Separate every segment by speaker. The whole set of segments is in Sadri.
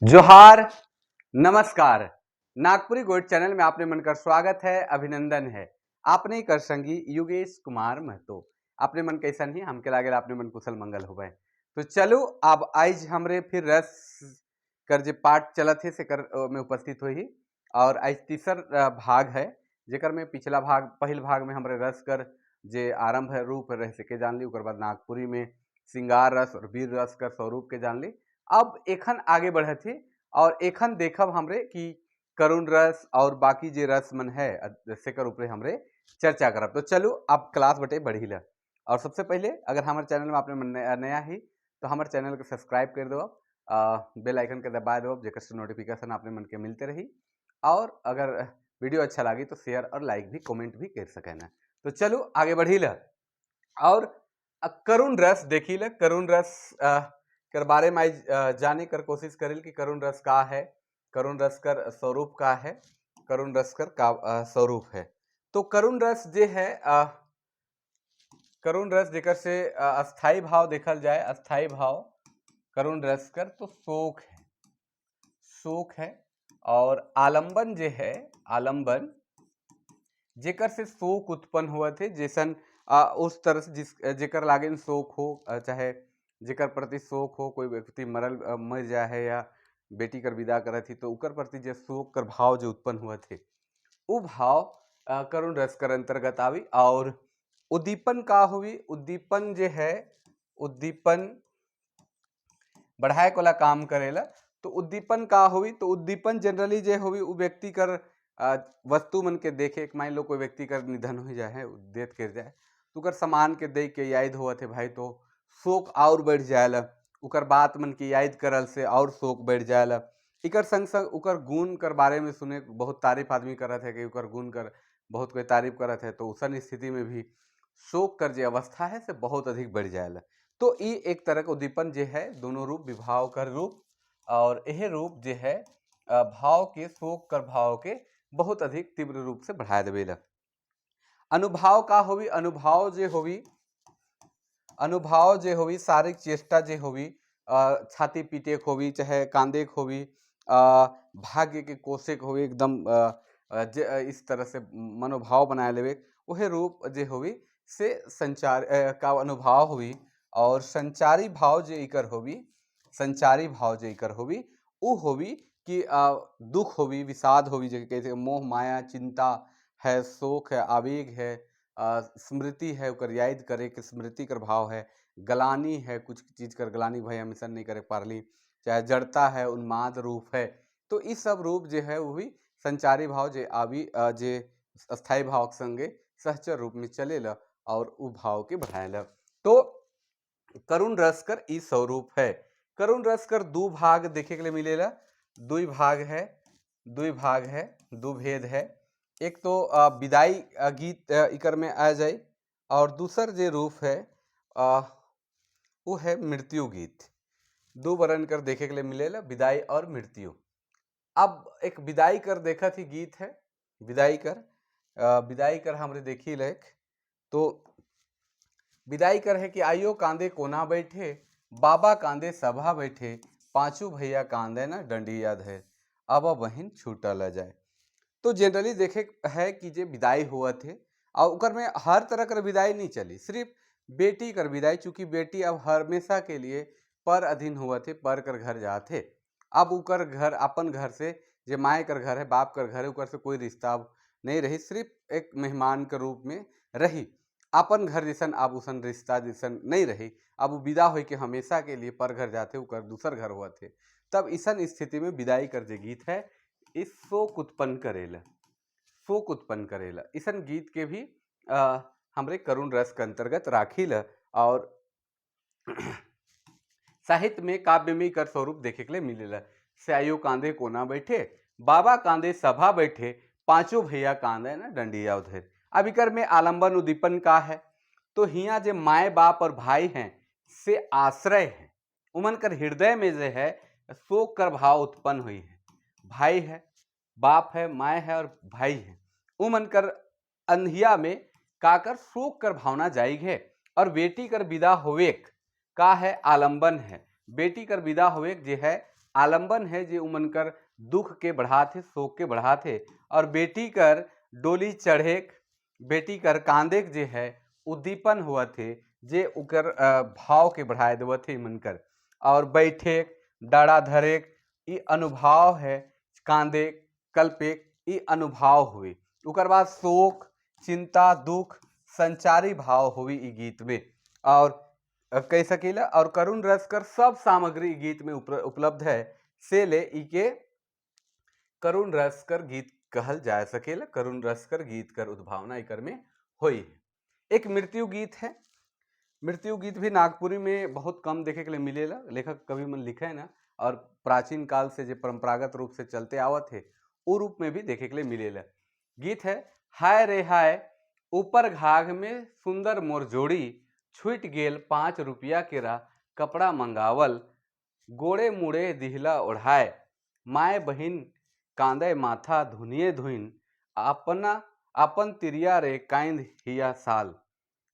Speaker 1: जोहार, नमस्कार। नागपुरी गोइठ चैनल में आपने मन कर स्वागत है, अभिनंदन है। आपने कर संगी युगेश कुमार महतो। आपने मन कैसन ही, हमके लागे आपने मन कुशल मंगल हो। तो चलो, अब आज हमरे फिर रस कर जे पाठ चलत है से कर में उपस्थित हुई और आज तीसर भाग है, जेकर में पिछला भाग, पहिल भाग में हमरे रस कर जे आरंभ है, रूप रह सके जान ली। ओकर बाद नागपुरी में श्रृंगार रस और वीर रस कर स्वरूप के जान ली। अब एखन आगे बढ़त है और एखन देखब हमरे कि करुण रस और बाकी जे रस मन है सेकर ऊपर हमरे चर्चा करब। तो चलो, अब क्लास बटे बढ़ी ला। और सबसे पहले अगर हमारे चैनल में आपने नया ही तो हमारे चैनल के सब्सक्राइब कर दो, बेल आइकन के दबा दो, जेकर से नोटिफिकेशन आपने मन के मिलते रही। और अगर वीडियो अच्छा लगी तो शेयर और लाइक भी, कमेंट भी कर सके ना। तो चलो, आगे बढ़ी ला और करुण रस देखी ला। करुण रस कर बारे में आज जाने कर कोशिश करेल कि करुण रस का है, करुण रस कर स्वरूप का है, करुण रस कर का स्वरूप है। तो करुण रस जे है, करुण रस जेकर से अस्थाई भाव देखल जाए, अस्थाई भाव करुण रस कर तो शोक है, शोक है। और आलंबन जे है, आलंबन जेकर से शोक उत्पन्न हुआ थे, जैसन उस तरह से जिस जेकर लागिन शोक हो, चाहे जेकर प्रति शोक हो, कोई व्यक्ति मरल मर जाए है या बेटी कर विदा करत ही, तो उकर प्रति जे शोक कर भाव जो उत्पन्न हुआ थे, उ भाव करुण रस कर अंतर्गत आवी। और उद्दीपन का हुई? उद्दीपन जे है, उद्दीपन बढ़ाए कोला काम करेला। तो उद्दीपन का हुई? तो उद्दीपन जनरली जे हुई, उ व्यक्ति कर वस्तु मन के देखे। मान लो कोई व्यक्ति कर निधन हो जाए है, डेथ कर जाए, तो उकर सामान के देख के याद हुआ थे भाई, तो शोक और बढ़ जाएला। उकर बात मन के याद करल से और शोक बढ़ जाएला। इकर संग संग उकर गुण कर बारे में सुने, बहुत तारीफ आदमी करत है कि उकर गुण कर बहुत कोई तारीफ करत है, तो उसन स्थिति में भी शोक कर जे अवस्था है से बहुत अधिक बढ़ जाएला। तो ई एक तरह के उद्दीपन जे है, दोनों रूप विभाव कर रूप और यह रूप जे है भाव के, शोक कर भाव के बहुत अधिक तीव्र रूप से बढ़ा देवेला। अनुभाव का होवी? अनुभाव जे होवी, अनुभाव जे होवी, शारीरिक चेष्टा जे होवी, छाती पीटे होवी, चाहे कांदे होवी, भाग्य के कोसे होवी, एकदम जे इस तरह से मनोभाव बनाए लेवे, वह रूप जे होवी से संचार का अनुभाव होवी। और संचारी भाव जे इकर होवी, संचारी भाव जे इकर होवी, उ होवी कि दुख होवी, विषाद होवी, जे कहते मोह माया, चिंता है, शोक है, आवेग है, स्मृति है, ओकर याद करे के स्मृति कर भाव है, गलानी है, कुछ चीज कर गलानी, भाई हम ऐसा नहीं करे पारली, चाहे जड़ता है, उन्माद रूप है। तो इस सब रूप जे है वो भी संचारी भाव जे आवी जे अस्थाई भाव के संगे सहचर रूप में चलेला और उ भाव के बढ़ाएला। तो करुण रस कर ई स्वरूप है। करुण रस कर दो भाग देखे के लिए मिलेला। दुई भाग है, दुई भाग है, दो भेद है। एक तो विदाई गीत इकर में आ जाए और दूसर जे रूप है वो है मृत्यु गीत। दो वर्ण कर देखे के लिए मिलेला, विदाई और मृत्यु। अब एक विदाई कर देखा थी गीत है, विदाई कर, विदाई कर हमरे देखी लेख। तो विदाई कर है कि आइयो कांदे कोना बैठे, बाबा कांदे सभा बैठे, पांचू भैया कांदे ना डंडिया धर, अब बहिन छूटल जाए। तो जनरली देखे है कि जे विदाई हुआ थे और उकर में हर तरह कर विदाई नहीं चली, सिर्फ बेटी कर विदाई। चूंकि बेटी अब हमेशा के लिए पर अधीन हुआ थे, पर कर घर जाते। अब उकर घर अपन घर से, जे माए कर घर है, बाप कर घर है, उकर से कोई रिश्ता अब नहीं रही, सिर्फ एक मेहमान के रूप में रही। अपन घर जैसन अब उसन रिश्ता जैसन नहीं रही। अब वो विदा होई के हमेशा के लिए पर घर जाते, उकर दूसर घर हुआ थे। तब इसन स्थिति में विदाई कर जे गीत है, इस शोक उत्पन्न करेला, शोक उत्पन्न करेला। इसन गीत के भी हमरे करुण रस के अंतर्गत राखिल और साहित्य में, काव्य में कर स्वरूप देखे के लिए मिलेला। स्यायो कांधे कोना बैठे, बाबा कांधे सभा बैठे, पांचों भैया कांधे ना डंडिया उधर। अब इकर में आलंबन उद्दीपन का है? तो हिया जे माए बाप और भाई हैं से आश्रय है, उमन कर हृदय में जो है शोक कर भाव उत्पन्न हुई है। भाई है, बाप है, माए है और भाई है, उमन कर अंधिया में काकर शोक कर भावना जाएगी है। और बेटी कर विदा होवेक का है? आलंबन है। बेटी कर विदा होवेक जे है आलम्बन है जे उमन कर दुख के बढ़ात है, शोक के बढ़ात है। और बेटी कर डोली चढ़ेक, बेटी कर कांदेक जे है उद्दीपन हुआ थे जे उकर भाव के बढ़ाए देवत थे मन कर। और बैठेक डाड़ा धरेक ई अनुभाव है, कांदे कल्पेक ई अनुभाव हुई। उकर बाद शोक चिंता दुख संचारी भाव हुई ई गीत में। और कह सकीला और करुण रस कर सब सामग्री ई गीत में उपलब्ध है, से ले ई के करुण रस कर गीत कहल जा सकेला। करुण रस कर गीत कर उद्भावना इकर में हुई है। एक मृत्यु गीत है। मृत्यु गीत भी नागपुरी में बहुत कम देखे के लिए मिलेला, लेखक कभी मन लिखे ना, और प्राचीन काल से जो परंपरागत रूप से चलते आवत है वो रूप में भी देखे के लिए मिलेला। गीत है हाय रे हाय ऊपर घाघ में सुंदर मोर जोड़ी, छूट गेल 5 रुपया केरा कपड़ा मंगावल, गोड़े मुड़े दिहला ओढ़ाए, माए बहिन कांदे माथा धुनिए धुइन, अपना अपन तिरिया रे कांद हिया साल।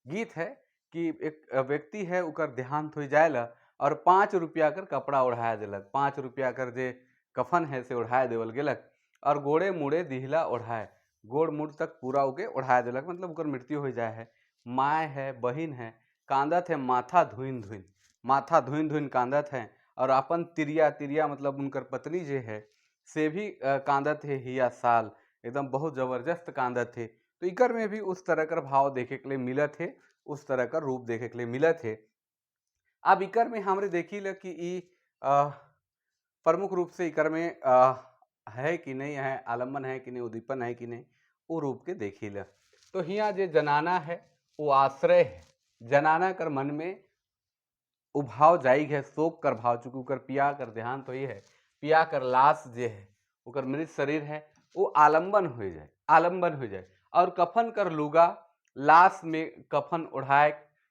Speaker 1: गीत है कि एक व्यक्ति है उकर देहांत हो जाएला और 5 रुपया कर कपड़ा ओढ़ाए देलक, 5 रुपया कर जे कफन है से ओढ़ाए देवल गेलक, और गोड़े मुड़े दिहला ओढ़ाए, गोड़ मुड़ तक पूरा ओके ओढ़ाए देलक, मतलब उकर मृत्यु हो जाए है। माए है बहिन है कांदत है माथा धुइन धुइन, माथा धुइन धुइन कांदत है, और अपन तिरिया, तिरिया मतलब उनकर पत्नी जे है से भी कांदत है हिया साल, एकदम बहुत ज़बरदस्त कांदत है। तो इकर में भी उस तरह का भाव देखे के लिए मिलत है, उस तरह का रूप देखे के लिए मिलत है। अब इकर में हमरे देखी ल कि ई प्रमुख रूप से इकर में है कि नहीं है, आलम्बन है कि नहीं, उद्दीपन है कि नहीं, वो रूप के देखी ल। तो हिया जे जनाना है वो आश्रय है, जनाना कर मन में उभाव जाई है, शोक कर भाव, चूँकि उकर पिया कर देहांत तो ये है, पिया कर लाश जे है उकर मृत शरीर है वो आलम्बन हो जाए, आलम्बन हो जाए। और कफन कर लुगा, लाश में कफन ओढ़ाए,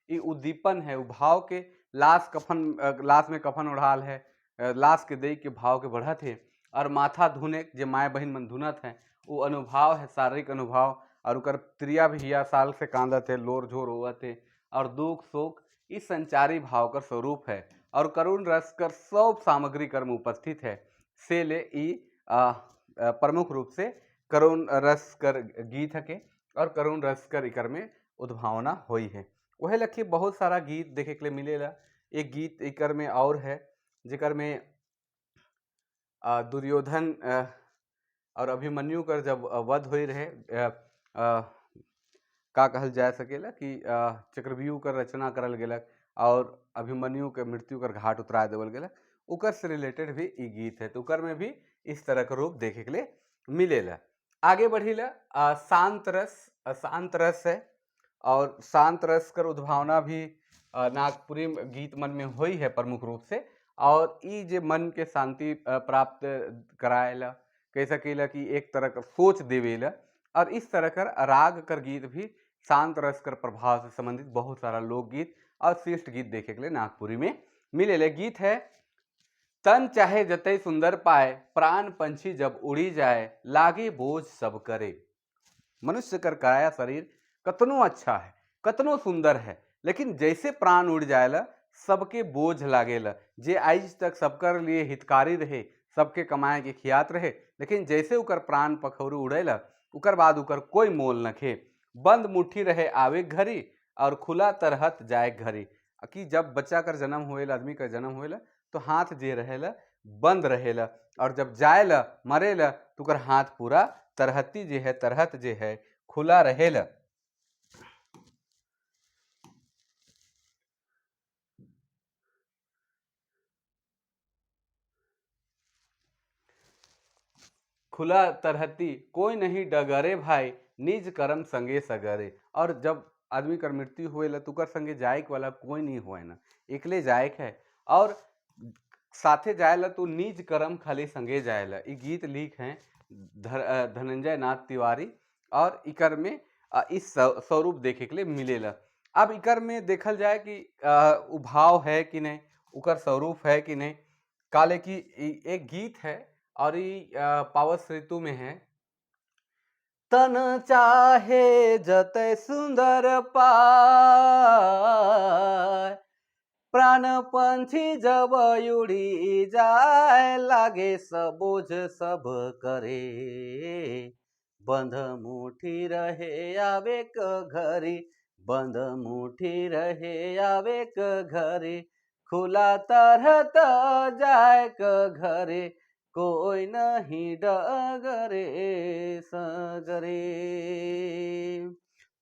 Speaker 1: ये उद्दीपन है, उभाव के लाश कफन, लाश में कफन ओढ़ाल है, लाश के दे के भाव के बढ़त है। और माथा धुने जे माए बहन मन धुनत है वो अनुभाव है, शारीरिक अनुभाव। और उकर त्रिया भी हिया साल से कांदत है, लोर झोर होवत है, और दुख शोक इस संचारी भाव का स्वरूप है। और करुण रस कर सब सामग्री कर्म उपस्थित है, से ले ई प्रमुख रूप से करुण रस कर गीत हके और करुण रस कर इकर में उद्भावना हुई है। वह लखी बहुत सारा गीत देखे के लिए मिलेला। एक गीत इकर में और है जिकर में दुर्योधन और अभिमन्यु कर जब वध हुई रहे, का कहल जा सकेला कि चक्रव्यूह कर रचना करल गेलक और अभिमन्यु के मृत्यु कर घाट उतरा देवल गेलक, उकर से रिलेटेड भी ई गीत है। तो उकर में भी इस तरह का रूप देखे के लिए मिलेला। आगे बढ़ीला शांत रस, शांत रस है और शांत रस कर उद्भावना भी नागपुरी गीत मन में हुई है प्रमुख रूप से। और ई जे मन के शांति प्राप्त कराएला, कह सकेला कि एक तरह का सोच देवेला। और इस तरह कर राग कर गीत भी शांत रस कर प्रभाव से संबंधित बहुत सारा लोकगीत और श्रेष्ठ गीत देखे के लिए नागपुरी में मिलेले। गीत है तन चाहे जतई सुंदर पाए, प्राण पंछी जब उड़ी जाए, लागे बोझ सब करे। मनुष्य कर काया शरीर कतनो अच्छा है, कतनो सुंदर है, लेकिन जैसे प्राण उड़ जाएला सबके बोझ लागेला। जे आज तक सबकर लिए हितकारी रहे, सबके कमाए के खियात रहे, लेकिन जैसे उकर प्राण पखौरू उड़ेला उकर बाद उकर कोई मोल न खे। बंद मुट्ठी रहे आवे घरी और खुला तरहत जाए घरी। कि जब बच्चा कर जन्म होएला, आदमी का जन्म होएला, तो हाथ जे रहेला बंद रहेला, और जब जाएला मरेला तो उकर हाथ पूरा तरहती जे है, तरहत जे है खुला रहेला। खुला तरहती कोई नहीं डगरे भाई, निज कर्म संगे सगरे। और जब आदमी कर मृत्यु होएला तो उकर संगे जायक वाला कोई नहीं होए ना, एकले जायक है और साथे जाएला तो निज कर्म खाली संगे जाएला। ई गीत लिख हैं धनंजय नाथ तिवारी और इकर में इस स्वरूप देखे के लिए मिलेला। अब इकर में देखल जाए कि उभाव है कि नहीं, उकर स्वरूप है कि नहीं। काले की एक गीत है और ई पावस ऋतु में है। तन चाहे जतय सुंदर पाए, प्राण पंछी जब उड़ी जाए, लागे सबोझ सब करे। बंध मुठी रहे आवे क घरी, बंध मुठी रहे आवे क घरी, खुला तरहत जाए क घरे, कोई नहीं डगरे सगरे।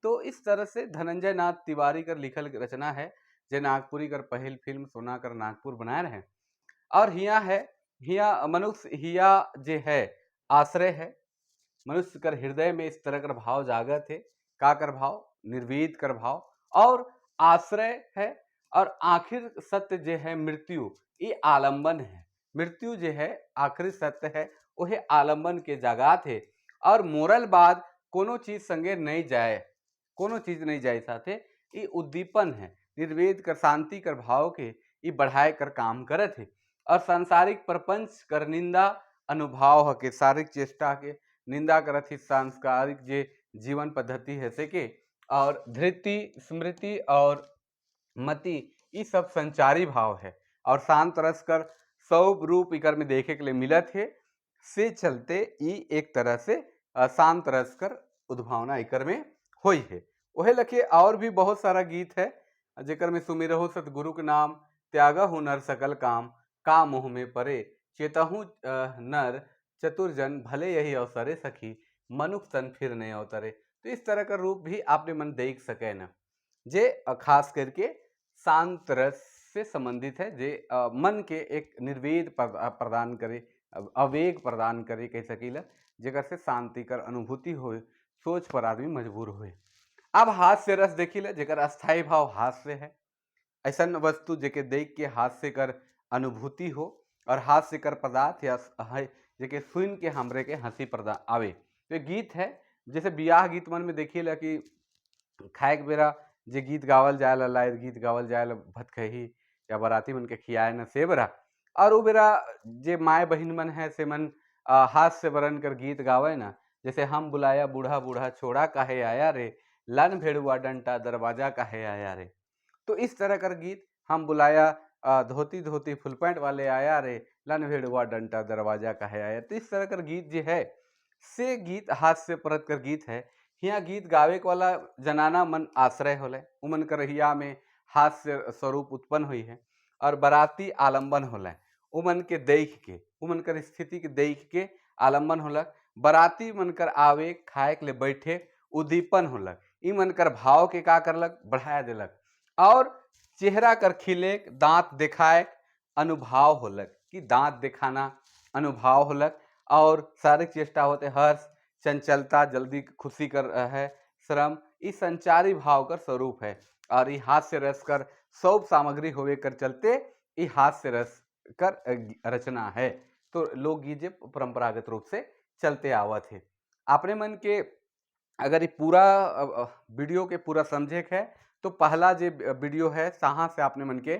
Speaker 1: तो इस तरह से धनंजय नाथ तिवारी कर लिखल रचना है, जे नागपुरी कर पहिल फिल्म सोना कर नागपुर बनाए रहे। और हिया है, हिया मनुष्य हिया जे है आश्रय है। मनुष्य कर हृदय में इस तरह कर भाव जागत है। का कर भाव? निर्वेद कर भाव और आश्रय है। और आखिर सत्य जे है मृत्यु, ये आलंबन है। मृत्यु जे है आखिरी सत्य है, वह आलंबन के जगात है। और मोरल बाद कोनो चीज संगे नहीं जाए, कोनो चीज नहीं जाए साथे, ये उद्दीपन है। निर्वेद कर शांति कर भाव के ये बढ़ाए कर काम करत है। और सांसारिक प्रपंच कर निंदा अनुभाव के शारीरिक चेष्टा के निंदा करत ही, सांस्कारिक जे जीवन पद्धति है से के। और धृति, स्मृति और मति ये सब संचारी भाव है। और शांत रस कर सब रूप इकर में देखे के लिए मिलत है, से चलते ई एक तरह से शांत रस कर उद्भावना इकर में हुई है। वह लखे और भी बहुत सारा गीत है, जेकर में सुमिरहु सतगुरु के नाम, त्यागहु नर सकल काम, का मोह में परे, चेतहु नर चतुर्जन, भले यही अवसरे सखी, मनुख तन फिर नहीं अवतरे। तो इस तरह का रूप भी आपने मन देख सके न, जे खास करके शांत रस से संबंधित है, जे मन के एक निर्वेद प्रदान करे, अवेग प्रदान करे कह सकीला, जेकर से शांति कर अनुभूति होए, सोच पर आदमी मजबूर होए। अब हास्य रस देखिला, जेकर अस्थायी भाव हास्य है। ऐसा वस्तु जेके देख के हास्य कर अनुभूति हो और हास्य कर पदार्थ या है जेके सुन के हमरे के हंसी प्रदान आवे। तो ये गीत है, जैसे बियाह गीत मन में देखिए कि खाए के बेरा जे गीत गावल जाए, लायर गीत गावल जाए, भतखही या बराती मन के खियाए न से बेरा। और वो बेरा जे माए बहन मन है से मन हास्य बरन कर गीत गावे ना, जैसे हम बुलाया बूढ़ा बूढ़ा छोड़ा काहे आया रे, लन भेड़ुआ डंटा दरवाजा काहे आया रे। तो इस तरह कर गीत, हम बुलाया धोती धोती फुल पैंट वाले आया रे, लन भेड़ुआ डंटा दरवाजा काहे आया। तो इस तरह कर गीत जो है से गीत हास्य परत कर गीत है। हिया गीत गावे वाला जनाना मन आश्रय होले, उमन कर हिया में हास्य स्वरूप उत्पन्न हुई है। और बराती आलम्बन होले, उमन के देख के, उमन कर स्थिति के देख के आलम्बन होलक। बराती मन कर आवे, खाए के लिए बैठे, उद्दीपन होलक। ई मन कर भाव के का करलक? बढ़ाया देलक। और चेहरा कर खिले, दांत दिखाए अनुभाव होलक, कि दांत दिखाना अनुभाव होलक। और शारीरिक चेष्टा होते हर्ष, चंचलता, जल्दी खुशी कर है, श्रम, ई संचारी भाव कर स्वरूप है। और ई हास्य रस कर सब सामग्री होवे कर चलते ई हास्य रस कर रचना है। तो लोकगीत जे परंपरागत रूप से चलते आवत है। अपने मन के अगर ये पूरा वीडियो के पूरा समझे के है तो पहला जे वीडियो है सहाँ से आपने मन के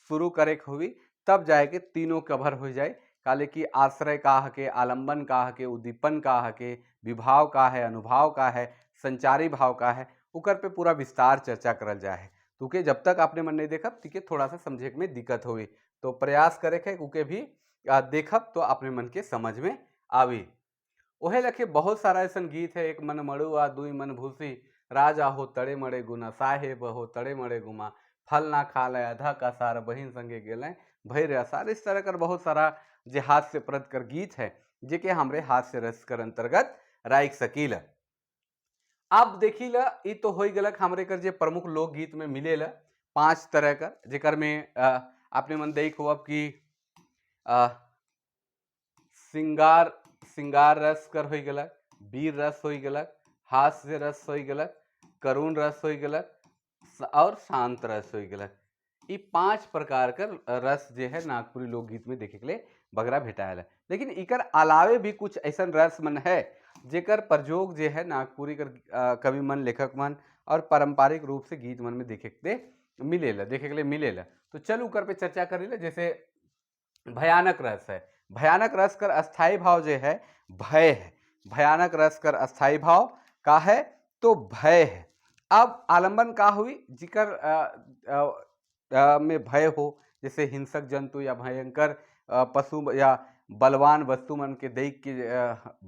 Speaker 1: शुरू करे के हुई, तब जाए के तीनों कवर हो जाए। काले की आश्रय का के, आलंबन का के, उद्दीपन का के, विभाव का है, अनुभाव का है, संचारी भाव का है, उकर पे पूरा विस्तार चर्चा करल जाए है। तो के जब तक आपने मन नहीं देखब तिके थोड़ा सा समझे में दिक्कत होई, तो प्रयास करे के उके भी देखब तो अपने मन के समझ में आवी। ओहे लखे बहुत सारा ऐसा गीत है। एक मन मड़ुआ दुई मन भूसी, राजा हो तड़े मड़े गुना, साहेब हो तड़े मड़े गुमा, फल ना खा ले आधा का सार, बहिन संगे गेले भैर असार। इस तरह कर बहुत सारा जे हास्य प्रद कर गीत है, जे के हमरे हास्य रस कर अंतर्गत राख सकील। अब देखी ला, ई तो हो गलक हमरे कर जे प्रमुख लोकगीत में मिले ला 5 तरह का, जेकर में आपने मन देख हो अब कि सिंगार सिंगार रस कर हो गलक, वीर रस हो गलक, हास्य रस हो गलक, करुण रस हो गलक और शांत रस हो गलक। ये 5 प्रकार कर रस जे है नागपुरी लोकगीत में देखे के लिए बगरा भेटायल है। लेकिन इकर अलावे भी कुछ ऐसा रस मन है जेकर प्रयोग जे है नागपुरी कर कवि मन, लेखक मन और पारंपरिक रूप से गीत मन में देखे के मिलेला, देखे के लिए मिलेला। तो चल उकर पे चर्चा करी ले। जैसे भयानक रस है। भयानक रस कर अस्थायी भाव जो है भय है। भयानक रस कर अस्थायी भाव का है तो भय है। अब आलंबन का हुई, जिकर में भय हो, जैसे हिंसक जंतु या भयंकर पशु या बलवान वस्तु मन के देख के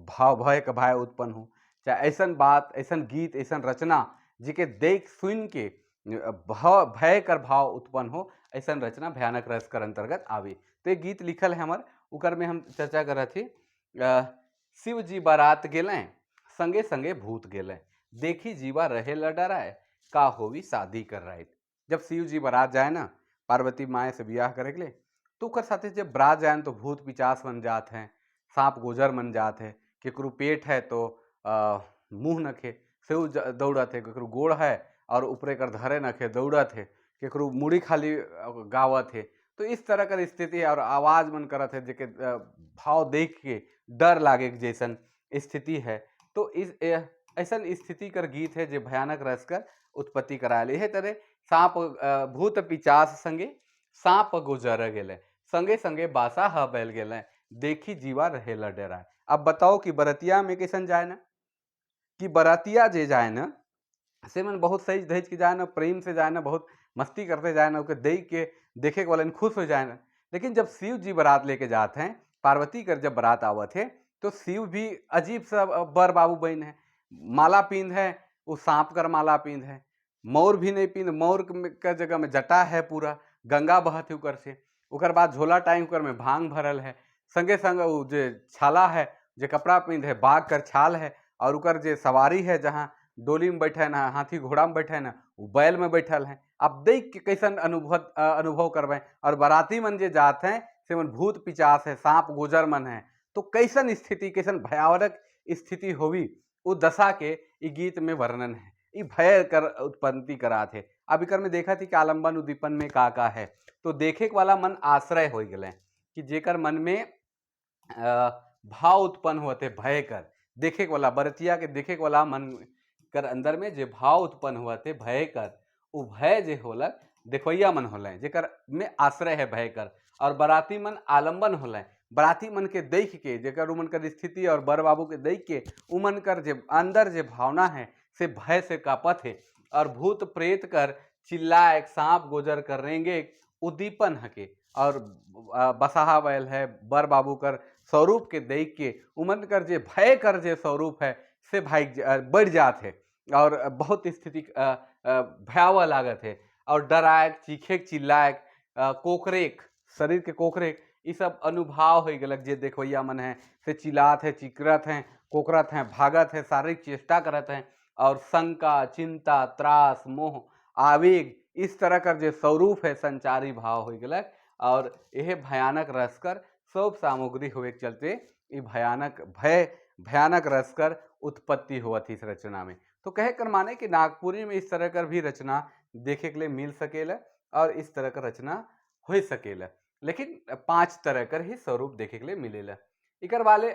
Speaker 1: भाव, भय का भाव उत्पन्न हो, चाहे ऐसन बात, ऐसन गीत, ऐसन रचना जिके देख सुन के भाव, भय कर भाव उत्पन्न हो, ऐसन रचना भयानक रस कर अंतर्गत आवे। तो एक गीत लिखल है हमर, उकर में हम चर्चा कर रहे थी। शिव जी बारात गेलें, संगे संगे भूत गेलें, देखी जीवा रहे ल डराए, का होवी शादी कर रात। जब शिव जी बारात जाए ना पार्वती माए से ब्याह करे के लिए, तो ओकर साथे जब बरात जाए तो भूत पिचास मन जात हैं, सांप गोजर मन जात है, केकरो पेट है तो मुँह नखे से दौड़त है, केकरो गोड़ है और ऊपरे कर धरे नखे दौड़त है, केकरो मुड़ी खाली गावत है। तो इस तरह कर स्थिति और आवाज़ मन करत है, जेके भाव देख के डर लागे जैसन स्थिति है। तो इस ऐसन स्थिति कर गीत है जे भयानक रस कर उत्पत्ति करायल। इहे तरह सांप, भूत पिचास संगे सांप गुजर गेले, संगे संगे बासा ह बैल गेले, देखी जीवा रहे ल डराए। अब बताओ कि बरतिया में कैसन जाए ना, कि बरातिया जे जाए ना से मन बहुत सज धज के जाए ना, प्रेम से जाए ना, बहुत मस्ती करते जाए ना, ओके देख के देखे के वाले खुश हो जाए ना। लेकिन जब शिव जी बारात लेके जाते हैं, पार्वती कर जब बारात आवत है, तो शिव भी अजीब सा बर बाबू बहन है, माला पींद है, वो सांप कर माला पींद है, मोर भी नहीं पींद, मोर का जगह में जटा है पूरा, गंगा बहत है उकर से, उकर बाद झोला टाइम उकर में भांग भरल है, संगे संग वो जे छाला है, जे कपड़ा पींद है, बाघ कर छाल है, और उकर जे सवारी है, जहाँ डोली में बैठे ना, हाथी घोड़ा में बैठे ना, वो बैल में बैठल है। अब देख के कैसन अनुभव करबे। और बाराती मन जे जात हैं से मन भूत पिचास है, सांप गोजर मन है, तो कैसन स्थिति, कैसन भयानक स्थिति होवी, वो दशा के ई गीत में वर्णन है। ई भय कर उत्पत्ति करात है। अब इकर में देखा थी कि आलम्बन उद्दीपन में का का है, तो देखे वाला मन आश्रय हो गए कि जेकर मन में भाव उत्पन्न होते भय कर, देखे वाला बरतिया के देखे वाला मन कर अंदर में जे भाव उत्पन्न हुआ थे भय कर, उ भय जे होलक देखवैया मन होले जेकर में आश्रय है भय कर, और बराती मन आलम्बन होले, बराती मन के देख के जेकर उमन कर स्थिति और बर बाबू के देख के उमन कर जे अंदर जे भावना है से भय से कापत है, और भूत प्रेत कर चिल्लाए, सांप गोजर कर रेंगे उद्दीपन हके, और बसाहा बैल है बर बाबू कर स्वरूप के देख के उमन कर जे भय कर जे स्वरूप है से भाई बढ़ जात है और बहुत स्थिति भयावह लागत है, और डरायक, चीखेक, चिल्लायक, कोकरेक, शरीर के कोकरेक, ये सब अनुभव हो गलक। जे देखवैया मन है से चिल्लात है, चिकरत हैं, कोकरत हैं, भागत है, शारीरिक चेष्टा करत हैं, और शंका, चिंता, त्रास, मोह, आवेग, इस तरह का जो स्वरूप है संचारी भाव हो गलक, और यह भयानक रसकर सब सामग्री हुए के चलते ये भयानक भय, भयानक रसकर उत्पत्ति हुआ थी इस रचना में। तो कहे कर माने कि नागपुरी में इस तरह कर भी रचना देखे के लिए मिल सकेला और इस तरह का रचना हो सकेला, लेकिन 5 तरह कर ही स्वरूप देखे के लिए मिलेला। इकर वाले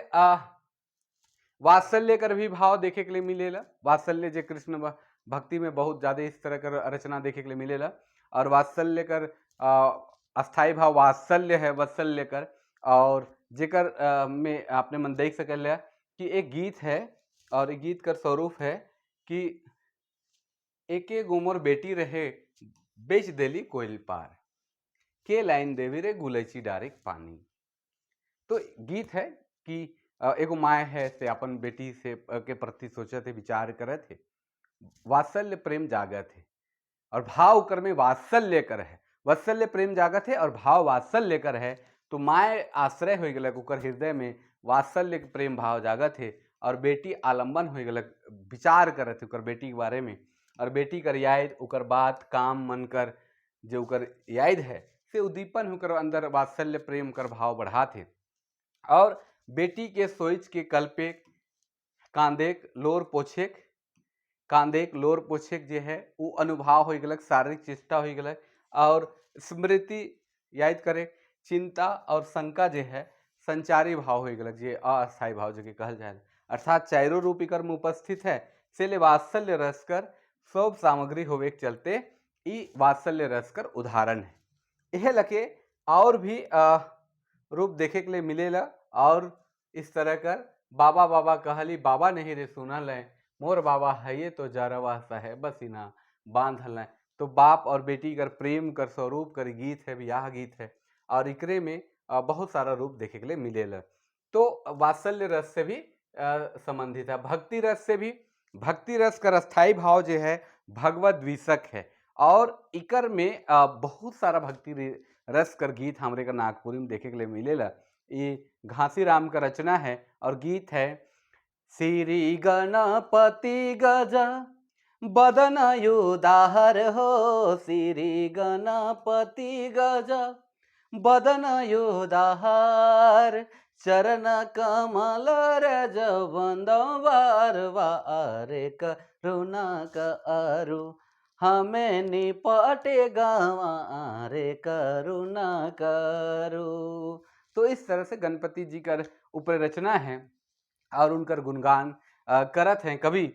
Speaker 1: वात्सल्य कर भी भाव देखे के लिए मिलेला। वात्सल्य जे कृष्ण भक्ति में बहुत ज़्यादा इस तरह कर रचना देखे के लिए मिलेला, और वात्सल्य कर अस्थाई भाव वात्सल्य है वात्सल्य कर, और जेकर में आपने मन देख सकल कि एक गीत है और एक गीत कर स्वरूप है कि एके गोमोर बेटी रहे बेच देली कोयल पार, के लाइन देवी रे गुलैची डारे पानी। तो गीत है कि एगो माय है से अपन बेटी से के प्रति सोचत है, विचार करत है, वात्सल्य प्रेम जागत है और भाव कर में वात्सल्य कर है, वात्सल्य प्रेम जागत है और भाव वात्सल्य कर है, तो माय आश्रय हो गलक ओकर हृदय में वात्सल्य प्रेम भाव जागत है और बेटी आलम्बन हो गलक, विचार करत है ओकर बेटी के बारे में, और बेटी कर याद ओकर बात काम मन कर जो ओकर याद है से उद्दीपन होकर अंदर वात्सल्य प्रेम कर भाव बढ़ाते, और बेटी के सोच के कल्पे कांदेक लोर पोछेक, कांदेक लोर पोछेक जे है वो अनुभव हो गलक, शारीरिक चेष्टा हो गलक, और स्मृति याद करे, चिंता और शंका जे है संचारी भाव हो गलक, जे अस्थायी भाव जो कहल जाए, अर्थात चारों रूप इकर में उपस्थित है, से वात्सल्य रस कर सब सामग्री होवे के चलते ई वात्सल्य रस कर उदाहरण है। यह लके और भी रूप देखे के लिए मिलेला, और इस तरह कर बाबा बाबा कहली बाबा नहीं रे सुनल है, मोर बाबा है ये तो जरवा सहे बसिना बांधल है। तो बाप और बेटी कर प्रेम कर स्वरूप कर गीत है, ब्याह गीत है और इकरे में बहुत सारा रूप देखे के लिए मिलेला। तो वात्सल्य रस से भी संबंधित है। भक्ति रस से भी, भक्ति रस कर अस्थाई भाव जो है भगवत द्विषक है और इकर में बहुत सारा भक्ति रस कर गीत हमरे का नागपुरी में देखे के लिए मिलेला। ये घासीराम का रचना है और गीत है श्री गणपति गज बदन उदार हो, श्री गणपति गज बदन उदार, चरण कमल रज बार बार, करुणा करु हमें निपटे गंवारे, करुणा करू। तो इस तरह से गणपति जी कर ऊपर रचना है और उनकर गुणगान करत हैं कवि।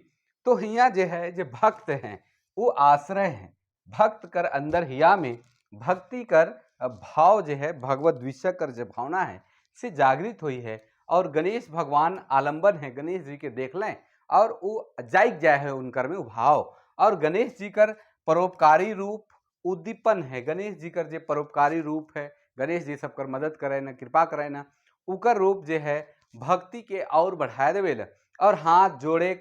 Speaker 1: तो हिया जे है, जे भक्त हैं वो आश्रय हैं। भक्त कर अंदर हिया में भक्ति कर भाव जो है, भगवत द्विषक कर जो भावना है से जागृत हुई है और गणेश भगवान आलंबन है। गणेश जी के देख लें और वो जाग जाए है उनकर में भाव। और गणेश जी कर परोपकारी रूप उद्दीपन है। गणेश जी कर जो परोपकारी रूप है, गणेश जी सबकर मदद करे न, कृपा करे न, उकर रूप जो है भक्ति के और बढ़ाए देवेला और हाथ जोड़े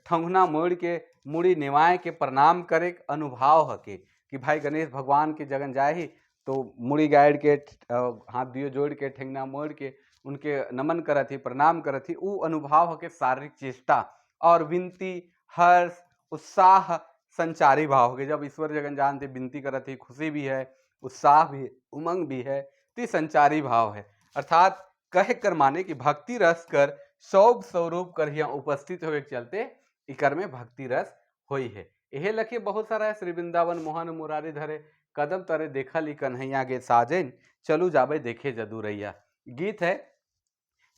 Speaker 1: ठंगना मोड़ के मुड़ी निवाए के प्रणाम करे अनुभाव हके कि भाई गणेश भगवान के जगन जाए ही तो मुड़ी गाड़ के, हाथ दियो जोड़ के, ठेंगना मोड़ के उनके नमन करत ही, प्रणाम करत ही। उ अनुभाव हके शारीरिक चेष्टा और विनती, हर्ष, उत्साह संचारी भाव हो। जब ईश्वर जगन जानते विनती करत ही, खुशी भी है, उत्साह भी, उमंग भी है, तो संचारी भाव है। अर्थात कह कर माने कि भक्ति रस कर शोभ स्वरूप कर यहाँ उपस्थित होवे के चलते इकर में भक्ति रस होई है। यहे लखे बहुत सारा है। श्री वृंदावन मोहन मुरारी धरे कदम तरे देखली कन्हैया गे साजन, चलू जाबे देखे जदुरैया। गीत है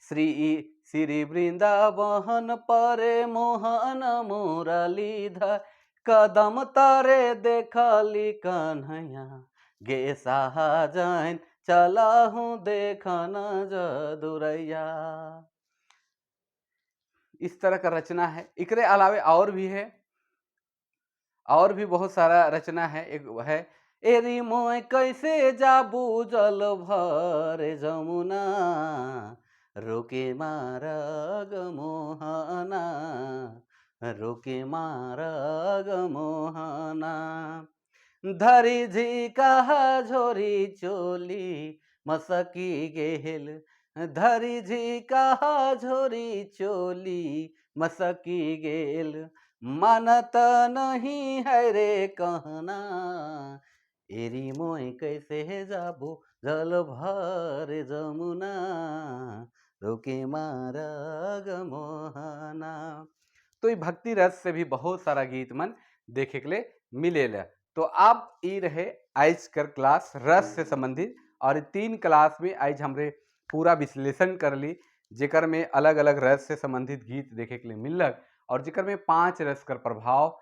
Speaker 1: श्री श्री वृंदावन परे मोहन मुरलीधर कदम तरे देखली कन्हैया गे साजन, चला हूँ देखन जदुरैया। इस तरह का रचना है। इकरे अलावे और भी है, और भी बहुत सारा रचना है। एक है एरी मोय कैसे जाबू जल भर जमुना, रोके मारग मोहना, रोके मारग मोहना, धरी झिका झोरी चोली मसकी गेल, धरी झिका झोरी चोली मसकी गेल, मानत नहीं है रे कहना, एरी मोय कैसे जाबो जल भर जमुना, रोके मारग मोहना। तो ये भक्ति रस से भी बहुत सारा गीत मन देखे के लिए मिलेला। तो आप ई रहे आज कर क्लास रस से संबंधित और 3 क्लास में आज हमरे पूरा विश्लेषण कर ली, जेकर में अलग अलग रस से संबंधित गीत देखे के लिए मिलक और जेकर में 5 रस कर प्रभाव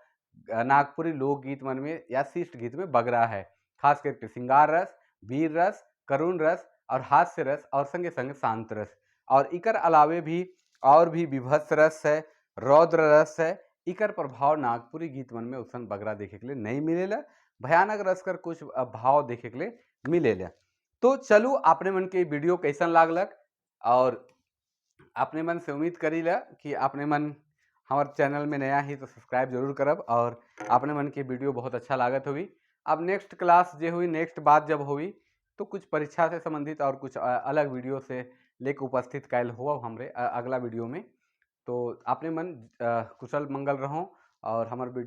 Speaker 1: नागपुरी लोकगीत मन में या शिष्ट गीत में बगरा है। खास करके श्रृंगार रस, वीर रस, करुण रस और हास्य रस और संगे संगे शांत रस। और इकर अलावे भी और भी विभत्स रस है, रौद्र रस है, इकर प्रभाव नागपुरी गीत मन में उसन बगरा देखे के लिए नहीं मिलेला। भयानक रस कर कुछ भाव देखे के लिए मिलेला। तो चलू आपने मन के वीडियो कैसन लागलक और आपने मन से उम्मीद करीला कि आपने मन हमारे चैनल में नया ही तो सब्सक्राइब जरूर करब और आपने मन के वीडियो बहुत अच्छा लागत हुई। अब नेक्स्ट क्लास जो हुई, नेक्स्ट बात जब हुई तो कुछ परीक्षा से संबंधित और कुछ अलग वीडियो से लेके उपस्थित कैल हो हमरे अगला वीडियो में। तो आपने मन कुशल मंगल रहो और हमारे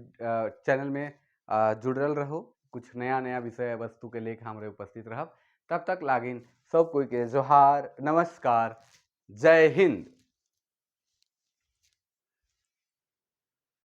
Speaker 1: चैनल में जुड़ल रहो, कुछ नया नया विषय वस्तु के लेके हमरे उपस्थित रहब। तब तक लागिन सब कोई के जोहार, नमस्कार, जय हिंद।